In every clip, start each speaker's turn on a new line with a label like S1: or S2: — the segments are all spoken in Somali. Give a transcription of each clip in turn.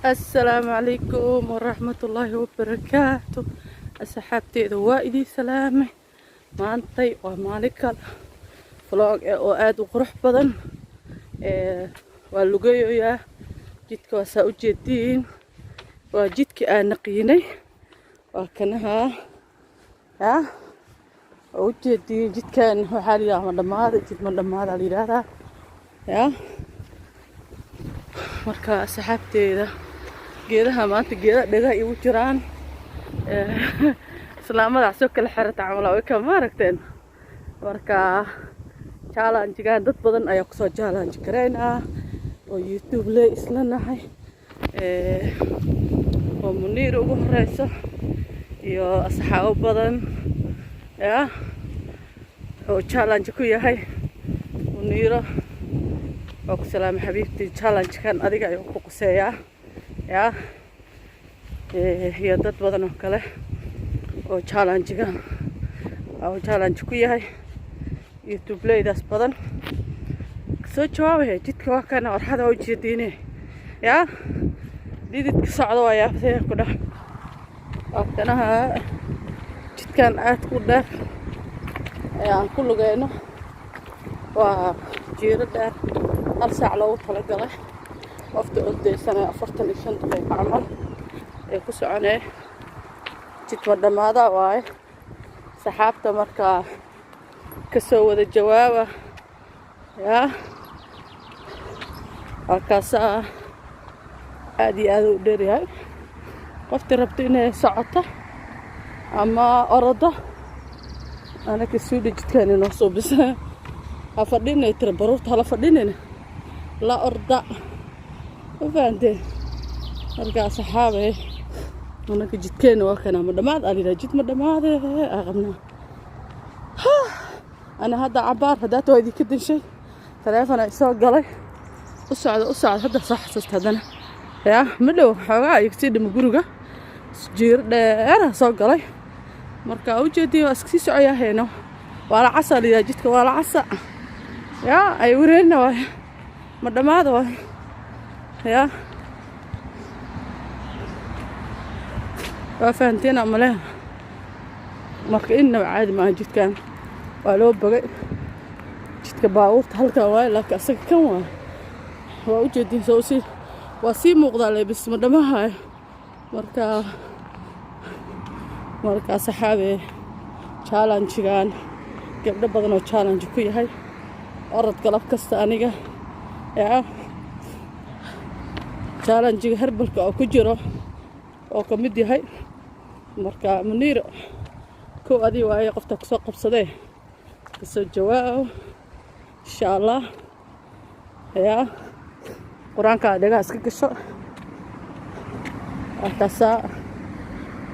S1: Assalaamu calaykum waraxmatullaahi wabarakaatu. Asxaabteeda, waa idiin salaamay. Maantay waa maalin kale vlog oo aada u qurux badan. Waa lugayoyaa jidka, waa saa u jeediin, waa jidkii aan naqiinay, waa kanaha ya waa u jeediin. Jidkan waxaa la yidhaha ma dhammaada, jid ma dhammaada la yidhaahdaa ya. Marka asxaabteeda, geedaha maanta geedaha dhegaha igu jiraan, islaamadaas soo kala xirata camal way ka maaragteen. Marka challenge-gan dad badan ayaa kusoo challenge gareynaa oo YouTube le isla nahay, oo Muniir ugu horeyso iyo asxaabo badan ya oo challenge ku yahay. Muniiro, waa ku salaamay xabiibtii. Challenge-kan adiga ayuu ku quseeyaa ya, iyo dad badan oo kale oo challenge-gan oo challenge ku yahay, YouTube leydaas badan soo jawaabaya. Jidka waa kana, orxada waa ujeediine ya, dhididka socda waa yaabtee ku dheh. Waa kanaha jidkan aad ku dheer ee aan ku lugeyno, waa jiiro dheer, hal saac loogu talagalay. Qofta ordaysana 45 daqiiqo camal ee ku soconee. Jidka dhammaada waaye saxaabta. Markaa kasoo wada jawaaba yaa. Halkaasaa aada iyo aada u dheeryahay. Qoftii rabto inay socoto ama orodo, anaka suudha jidkaan inoo soo bisa. Ha fadhinay tira baruurta, hala fadhinayna, la orda, ma fahanteen? Marka saxaabay, anaka jidkeena waa kana, ma dhammaad aa layidhaha, jid ma dhammaade aa qabnaa. Ana hadda cabaar haddaata waa idinka danshay, taleefona isoo galay, u socda, u socda. Hadda soo xasuusta haddana yaa, ma dhow xoogaa iga sii dhimo guriga, jiiro dheera soo galay. Marka ujeedii waa iska sii socoyaa hayno. Waa la casa layidhaha jidka, waa la casa yaa, ay wareerina waay, ma dhammaada waay yaa. Waa fahanteen maleha? Marka innaba caadi maaha jidkan, waa loo bogay jidka. Baabuurta halkan waaye, laakiin asaga kan waay, waa ujeediin, soo sii waa sii muuqdaa leebis, ma dhammahayo. Marka saxaabe, challenge-gan gabdho badan oo challenge ku yahay orod galab kasta, aniga yaa challenge-ga herbalka oo ku jiro oo ka mid yahay. Marka Muniiro, kow adii waaye qofta kusoo qabsadee, kasoo jawaab insha Allah yaa. Qur-aankaa dhagaha iska gasho, markaasaa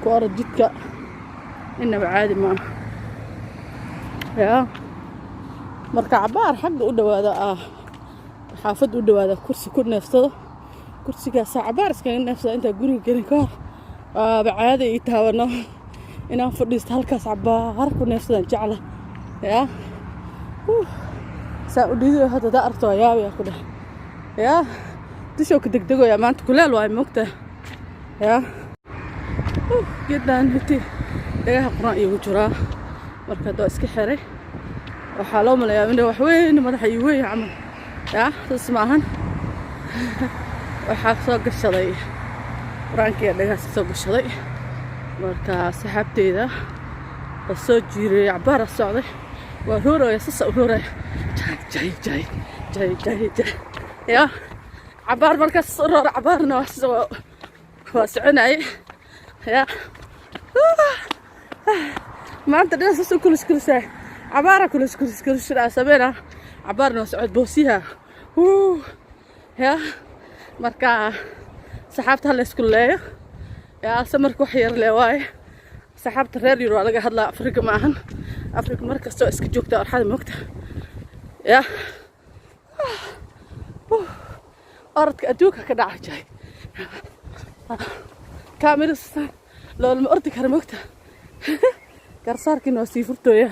S1: ku orod jidka, inaba caadi maaha yaa. Marka cabaar xagga u dhawaada, ah, xaafadda u dhawaada, kursi ku neefsado, kursigaasaa cabaar iskaga neefsada intaa guriga gelin ka hor. Waaba caada ii taabano inaan fadhiisto halkaas, cabaar ku neefsadaan jecla yaa. Saa u dhiido hadda daa aragto, waa yaabaya ku dheh yaa, dushoo ka degdegoya. Maanta kuleel waay, moogta yaa. Geedaan hiti dhagaha qur-aan iigu jiraa. Marka hadda waa iska xiray, waxaa loo malayaa in wax weyn madaxa ii weyn camal yaa. Saas ma ahan, waxaa soo gashaday qur-aankiiya dhagahaas soo gashaday. Marka saxaabteyda, waa soo jiireeyay, cabaara socday, waa rooraya, sasa u rooraya, jay jay jay jay jay jay yaa. Cabaar markaas roora, cabaarna waa soconayay yaa. Maanta dhan sas u kulus kulusaa, cabaara kulus kulus kulus sameyna, cabaarna waa socod boosiyaha yaa. Marka saxaabta ha la isku leeyo yaa, samarka wax yar lee waaye. Saxaabta reer Yurub waa laga hadlaa, Afrika ma ahan. Afrika mar kasta waa iska joogtaa orxada, moogta yaa. Orodka adduunka ka dhaca jahay, kaamiras loolama ordi kara, moogta. Garsaarkiina waa sii furtooya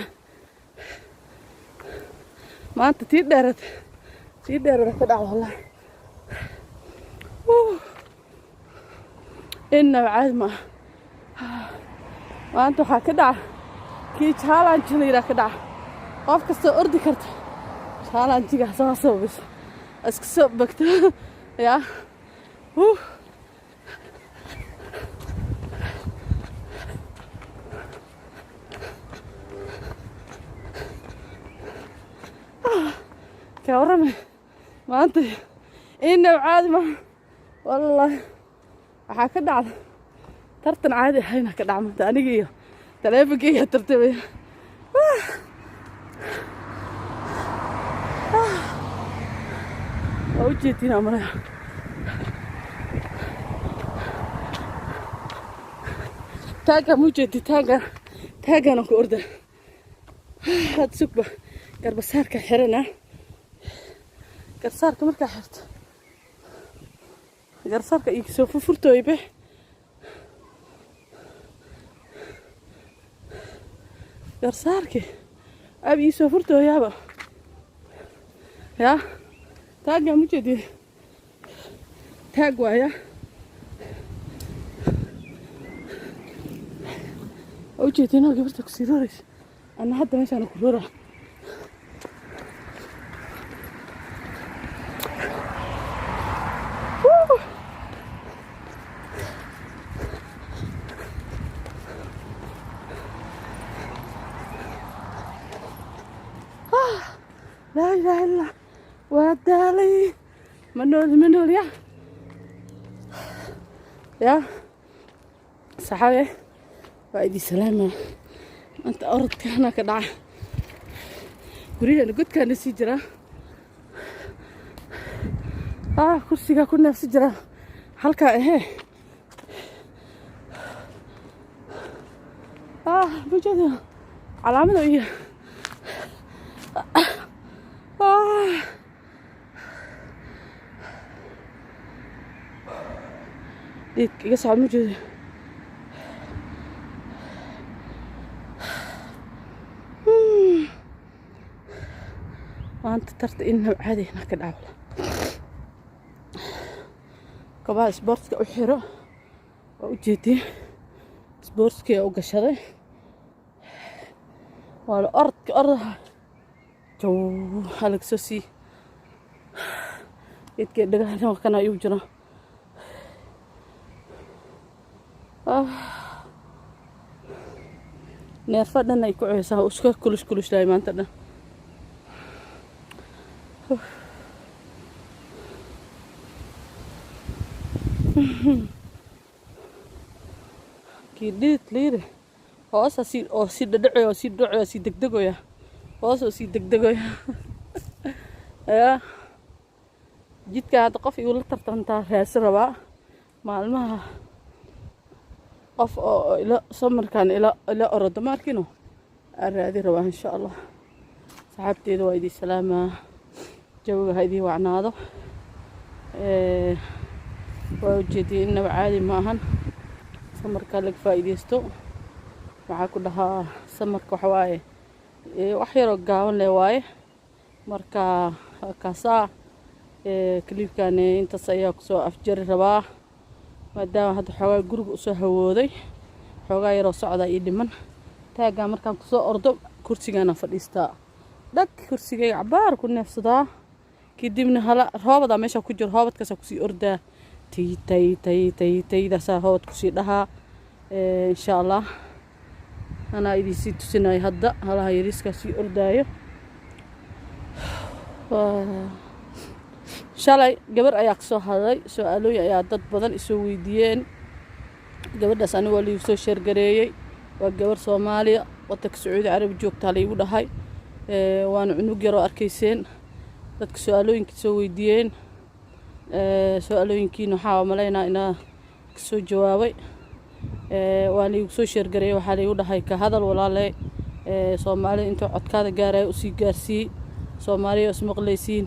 S1: maanta. Tii dheerad, tii dheerada ka dhacda wallahi. Innaba caadi ma aha. Maanta waxaa ka dhaca kii challenge la yidhaha ka dhaca. Qof kastoo ordi karta challenge-ga soo sababis iska soo bagto yaa. Ka warrame maanta? Innaba caadi maaha, wallahi. Waxaa ka dhacda tartan caadi ahayna ka dhaca maanta. Aniga iyo taleefonkeyga tartamaya. Waa u jeedtiin amalaya. Taagga ma ujeedi? Taagga, taaggaana ku orda. Had sugba, garbasaarka xirana. Garsaarka markaa xirto, garsaarka iyo soo furfurtooybe. Garsaarki ab ii soo furtooyaaba yaa. Taaggaa ma jeedi? Taag waaya. Waa ujeedinoo gabarta kusii rooraysa. Ana hadda meeshaana ku roora. Laa ilaaha illallah, waa daalay. Ma nooli, ma nooli. Ya ya saxaabe, waa idin salaama. Maanta orodkaana ka dhaca. Guryaheena godkaana sii jiraa. Kursigaa ku neefsi jiraa halkaa ahee. Bujada calaamada iyo dhiidka iga socod ma jeedo. Maanta tarta inaba caadina ka dhaawla. Kabaha isboortiska u xiro, waa u jeediyey, isboortiskii u gashaday. Waa la orodka, ordaha jaw waxaa laga soo sii geedkee. Dhagahana waa kana igu jira. Neerfa dhan ay ku ceysaa, iska kulush kulushlaay maanta dhan. Kii dhidid liiri hoosa sii oo sii dhadhacoya oo sii dhacoya, sii degdegoya, hoos oo sii degdegoya. Yaa jidka hadda qof igula tartantaa raasi rabaa maalmaha, qof oo ila samarkaan ila orodo ma arkino, aan raadi rabaa insha Allah. Saxaabteeda waa idin salaamaa, jawiga ha idiin wacnaado. Waa ujeediyay, innaba caadi ma ahan. Samarkaa laga faa'iideysto. Waxaa ku dhahaa samarka waxa waaye wax yaroo gaaban leh waaye. Marka kaasaa kaliibkan intaas ayaa kusoo afjari rabaa, maadaama hadda xoogaa guriga usoo hawooday. Xoogaa yaroo socdaa ii dhiman. Taaggaa markaan kusoo ordo, kursigaana fadhiistaa dhag, kursigayga cabaar ku neefsadaa. Kadibna hala roobadaa meesha ku jiro, hoobadkaasaa kusii ordaa. Tay tay tay tay taydaasaa hoobad kusii dhahaa. Insha Allah anaa idinsii tusinayo hadda halaha yariiskaa sii ordaayo. Shalay gabar ayaa kasoo hadlay, su-aalooyin ayaa dad badan isoo weydiiyeen. Gabadhaas aniga waa liigu soo sheergareeyey. Waa gabar Soomaaliya, wadanka Sacuudi Carabi joogtaa laigu dhahay. Waana cunug yaroo arkayseen. Dadka su-aalooyinka soo weydiiyeen, su-aalooyinkiina waxaa malaynaa inaa kasoo jawaabay. Waa laigu soo sheergareeyey, waxaa laigu dhahay ka hadal walaale, Soomaalida intuu codkaada gaarayo usii gaarsiiyey. Soomaaliya ismaqlaysiin,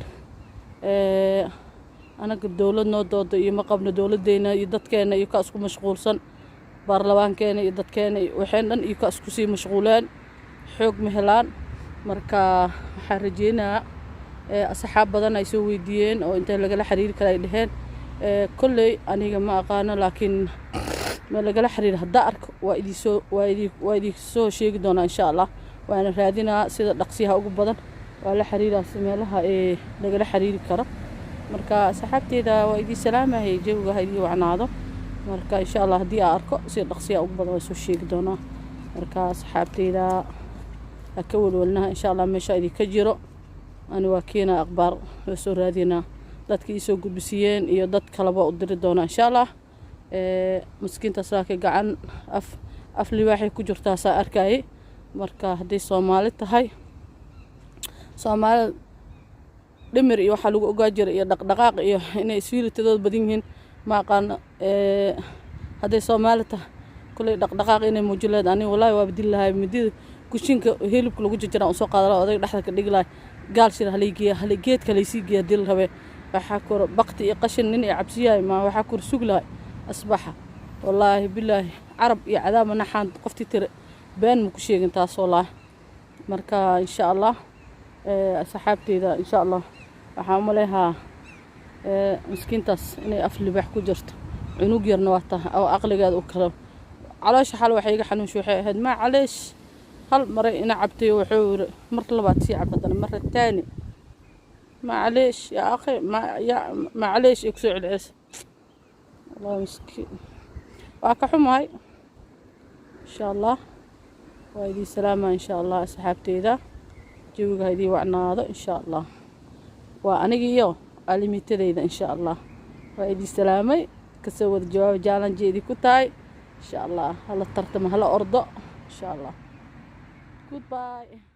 S1: anaga dowlad noo doodo iyo ma qabno. Dowladdeena iyo dadkeena iyo ka isku mashquulsan, baarlamaankeena iyo dadkeena iyo waxeen dhan iyo ka isku sii mashquuleen, xoog ma helaan. Marka waxaan rajeynayaa asxaab badan ay soo weydiiyeen oo intee lagala xiriiri kara ay dheheen. Kolley aniga ma aqaano, laakiin Meel lagala xiriira haddaa arko, waa idinsoo sheegi doonaa, insha Allah. Waana raadinaa sida dhaqsiyaha ugu badan, waa la xiriiraa si meelaha ee lagala xiriiri karo. Marka asxaabteeda, waa idiin salaamahaya, jawiga ha idiin wacnaado. Marka insha Allah haddii aa arko, sida dhaqsiyaha ugu badan waa soo sheegi doonaa. Marka asxaabteyda, ha ka welwelnaha, insha Allah meesha idinka jiro ani waa keenaa akhbaar, waa soo raadinaa. Dadka iisoo gudbisiiyeen iyo dad kaleba u diri doonaa, insha Allah. Miskiintaas laakiin gacan af libaaxay ku jirtaa saa arkayay. Marka hadday Soomaali tahay, Soomaalida dhimir iyo waxaa lagu ogaa jiray iyo dhaqdhaqaaq iyo inay isfiilitadooda badan yihiin, ma aqaano. Hadday Soomaali tahay, kulley dhaqdhaqaaq inay muujin lahayd. Aniga wallaahi waa badili lahay midida kushinka hilibka lagu jarjaraan usoo qaada lahaa, odayga dhexda ka dhigi lahay, gaal shir halaygeeya, halay geedka laysii geeya hadii la rabee. Waxaa kor bakti iyo qashin nin ay cabsiyahay ma waxaa kor sugi lahay asbaxa. Wallaahi bilaahi, carab iyo cadaaba naxaan qoftii tire been ma ku sheegin taas, wallaahi. Marka insha Allah asxaabteyda, insha Allah waxaan u maleehaa miskiintaas inay af libaax ku jirto. Cunug yarna waa tahay oo aqligeeda u kala caloosha. Xal waxay iga xanuunshay, waxay ahayd maa caleesh hal maray ina cabtay. Wuxuu yiri mar labaad sii cab, haddana mara taani, macaleesh yaa akhi, ma ya macaleesh ay kusoo celcelisa. Wallahi miskiin, waa ka xumahay. Insha Allah waa idiin salaama, insha Allah asxaabteyda, jawiga ha idiin wacnaado, insha Allah. Waa aniga iyo alimitadeyda, insha Allah. Waa idiin salaamay, kasoo wada jawaaba, challenge idinku tahay, insha Allah. Hala tartamo, hala ordo, insha Allah. Goodbye.